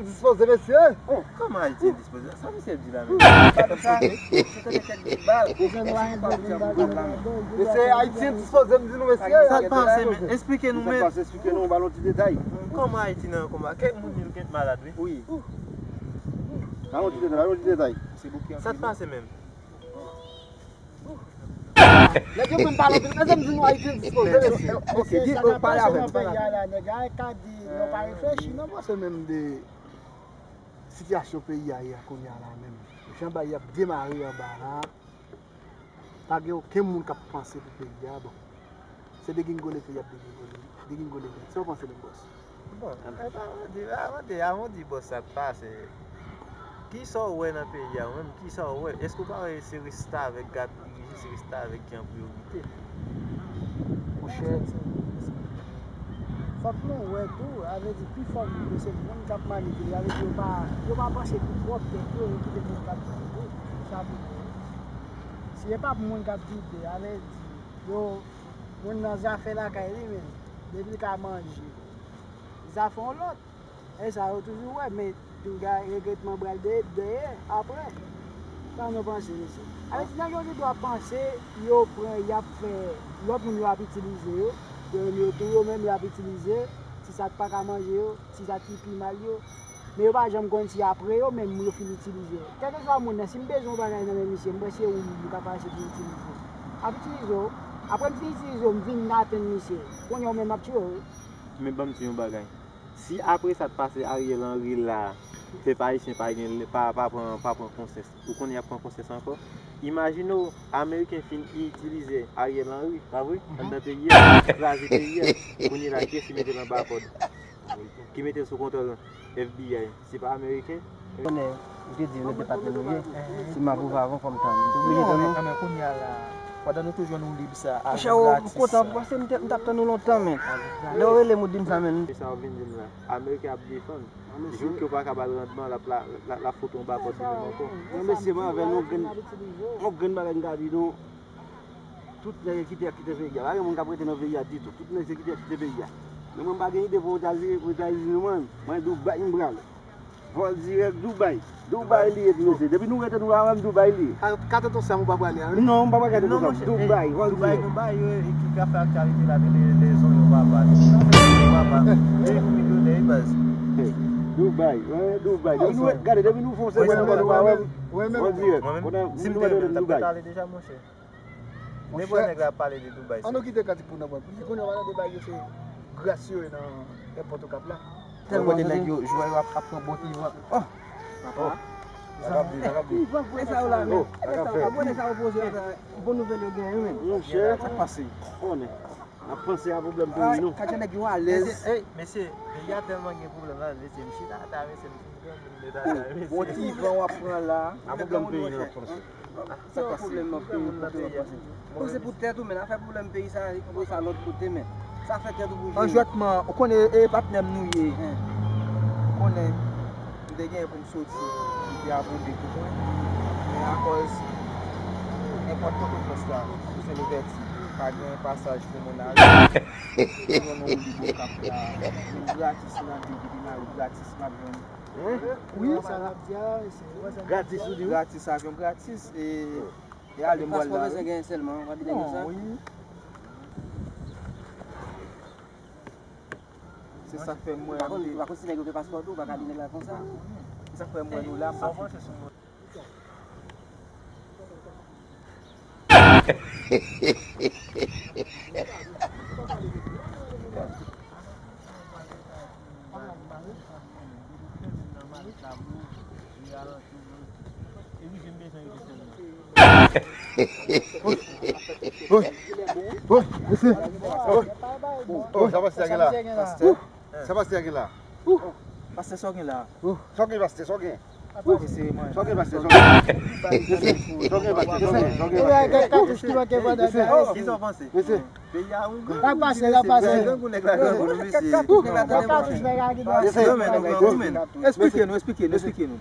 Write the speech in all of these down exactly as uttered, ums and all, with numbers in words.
Dispoze, mesye. Oh, kòman Ayiti endispoze? Sa misye ap di la menm? Mesye, Ayiti endispoze, m di nou, mesye. Sa k pase, men? Esplike nou, men. Esplike nou, ba nou ti detay. Kòman Ayiti nan yon koma? Kèk moun li gen malad, wi. Wi. Ba nou ti detay, ba nou ti detay. Sa k pase menm? Nèg yo konn pale anpil, men se m di nou Ayiti endispoze, mesye. Ok, di, pale avè m, pale avè m. Nèg yo ka di, yo pa reflechi, non, bon, se menm de sitiyasyon peyi a ye a kounye a la menm. Jan bagay ap demare anba la, pa gen okenn moun k ap panse pou peyi a, bon. Se degingole peyi ap degingole, degingole nèt. Sa w panse menm, bòs? Bon, e pa mande, pa mande, a mande bòs sa k pase. Kisa w wè nan peyi a, ou menm, kisa w wè? Èske w pa wè se restavèk k ap dirije, se restavèk ki an priyorite? Monchè, fòk nou wè tou, a vle di, pi fò moun yo se moun k ap manipile, a vle di, yo pa, yo pa panse pou pwòp tèt yo, yo kite moun k ap dirije, sa pou yo. Si e pa pou moun k ap gide, a vle di, yo, moun nan zafè lakay li menm, depi l ka manje, zafè yon lòt. E sa yo toujou wè, men pinga regretman pral de-, dèyè, apre. Sa nou panse, mesye? Avèk ti nèg yo gen dwa panse, yo pran, y ap fè, lòt moun yo ap itilize yo, yo menm yo tou, yo menm yo ap itilize, ti sa k pa ka manje yo, ti sa ki pi mal yo. Men yo pa janm konn si apre yo menm yo fin itilize. Kèlkeswa moun nan, si m bezwen yon bagay nan men misye, m wè se ou m ka pase pou m itilize. M ap itilize w. Apre m fin itilize w, m vin atenn misye. Kounye a ou menm m ap tiye w, wi. Men ban m di yon bagay. Si apre sa k pase Ariel Henry la, pèp ayisyen pa gen, pa, pa pran, pa pran konsyans, ou konnen y ap pran konsyans ankò? Imajine w, Ameriken fin itilize Ariel Henry, pa vre? Anndan peyi a, kraze peyi a. Kounye la, kiyès ki mete l anba kòd? Ki mete l sou kontwòl F B I? Se pa Ameriken? Konnen, ou te di nou se patnè nou ye. Si m ap pwouve avan, fò m tann. M te oblije tann ou. Non, men, men kounye a la, pandan nou te jwenn ou lib sa, avi gratis sa. Monchè, m kontan paske m te, m t ap tann ou lontan, men. Lè w rele m, ou di m sa, men. Se sa w vin di m la. Ameriken ap defann. Jouk yo pa ka ba l randman, l ap la, la, l ap fout yon bakòt li menm ankò. Mwen, mesye, mwen avè nou, yon grenn, yon grenn bagay m ka di nou. Tout nèg ki te ap kite peyi a. Pa gen moun k ap rete nan peyi a ditou. Tout nèg se kite ap kite peyi a. Men mwen m pa gen ide pou Etazini, pou Etazini, mwen. Mwen Dubai m pral. Vòl dirèk Dubai. Dubai li ye tou, mesye. Depi nou rete nou la menm, Dubai li ye. Ka, ka tonton Sam ou pa prale a, wi? Non, m pa prale ka tonton Sam. Dubai, vòl dirèk. Dubai nou ba yo, e ki ka fè aktyalite la, men lezon yo pa pale. Yo pa pale. Yo milyonè, wi, baz. Dubai, wi, Dubai. Depi nou, gade, depi nou fè yon sèl mwen, mwen, mwen, mwen, vòl dirèk. Mwen menm, si m te renmen, m t ap pale deja, monchè. Nenpòt nèg la ap pale de Dubai. An nou kite kantik pou nan bòl. Pou di kounye a, pa nan deba yo, se gras yo ye nan èpòt Okap la. Tèlman kote nèg yo, jwè yo ap, ap pran bon ivan. Oh! Papa. Sa k ap di, sa k ap di. Ivan, konnen sa yo la, men. Konnen sa yo poze la, bon nouvèl yo genyen, men. Monchè, sa k pase? Konnen. N ap panse a pwoblèm peyi nou. Katye nèg yo alèz. Mesye, ey, mesye, peyi a tèlman gen pwoblèm la, mesye, m chita ata, mesye, m fin granmoun nèt ata, mesye. Bon ti ivan w ap pran la. A pwoblèm peyi nou n ap panse. Sa k pase? Pwoblèm nan peyi, kote w ap panse? Panse pou tèt ou, men afè pwoblèm peyi sa, ou sa lòt kote, men sa fè tèt ou bouje. Anjwètman, ou konnen e patnè m nou ye. Ou konnen, m te genyen pou m soti, li te abonde pou mwen. Men akòz nenpòt Pòtoprens la, sou Sen Louvèti, pa gen pasaj pou moun ale. Yo jwenn yon lib Okap la, menm gratis, nan de ki te nan gratis, m ap jwenn. Wi. Sa l ap di a, se, wè sa l ap di a. Gratis, ou di wi. Gratis, avyon gratis, e, e ale m pral la, wi. Paspò bezwen genyen sèlman, w pa bezwen konsa. Non, wi. Se sa k fè mwen. Pa konn, pa konn si nèg yo gen paspò tou, ou pa ka di nèg la konsa. Se sa k fè mwen nou la, m pa fè. Oy, oy, oy, mesye. Oy. Oh, sa pastè a gen la. Sa pastè a gen la. Pastè, sa w gen la? Sa w gen, pastè, sa w gen? Sa w gen, pastè, sa w gen? Sa w gen, pastè, sa w gen? Sa w gen, pastè, sa w gen? Sa w gen, pastè? Kisa w panse? Mesye. Peyi a ouvri. Sa k pase, sa k pase? Granmoun nèg la, granmoun, mesye. Sa k pase? Esplike nou, esplike nou, esplike nou.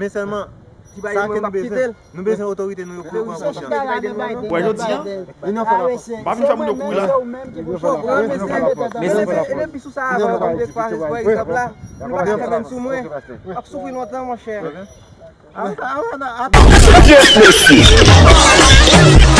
Men sèlman, sa ke nou bezwen, nou bezwen otorite nou yo pou yo pran konsyans. Wè, jodi a, m pa vin fè moun yo kouri la. Mesye, e depi sou sa avan, kòm de pa, pa egzanp la, li pa ka fè menm sou mwen. M ap soufri lontan, monchè. Dios mío.